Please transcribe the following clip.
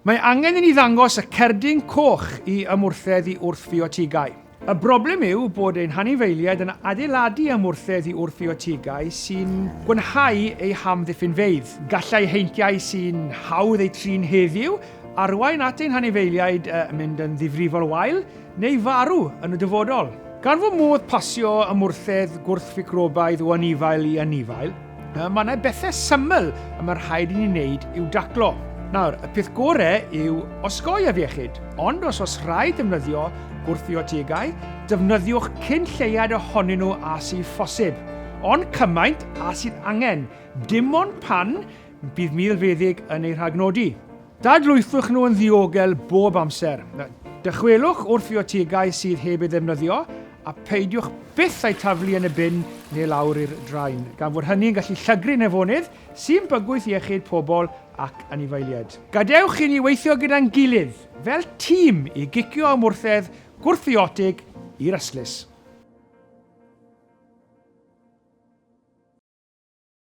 Mae angen i ni ddangos y cerdyn coch i ymwrthedd i wrthfiotigau. Y broblem yw bod ein hanifeiliaid yn adeiladu ymwrthedd i wrthfiotigau sy'n gwanhau eu hamddiffynfeydd. Gallai heintiau sy'n hawdd eu trin heddiw arwain at ein hanifeiliaid yn mynd yn ddifrifol wael neu farw yn y dyfodol. Gan fod modd pasio ymwrthedd gwrthficrobaidd o anifail i anifail, Mae yna bethau syml y mae rhaid i ni wneud i'w daclo. Nawr, y peth gorau yw osgoi afiechyd, ond os oes rhaid defnyddio gwrthfiotigau, defnyddiwch cyn lleied ohonyn nhw â sydd phosib, ond cymaint â sydd angen, dim ond pan bydd milfeddyg yn ei rhagnodi. Dadlwythwch nhw yn ddiogel bob amser. Dychwelwch wrthfiotigau sydd heb ei ddefnyddio a pheidiwch byth â'u taflu yn y bin neu lawr i'r draen, gan fod hynny'n gallu llygru nefonydd sy'n bygwth iechyd pobl ac anifeiliaid. Gadewch i ni weithio gyda'n gilydd, fel tîm, i gicio ymwrthedd gwrthfiotig i'r ystlys.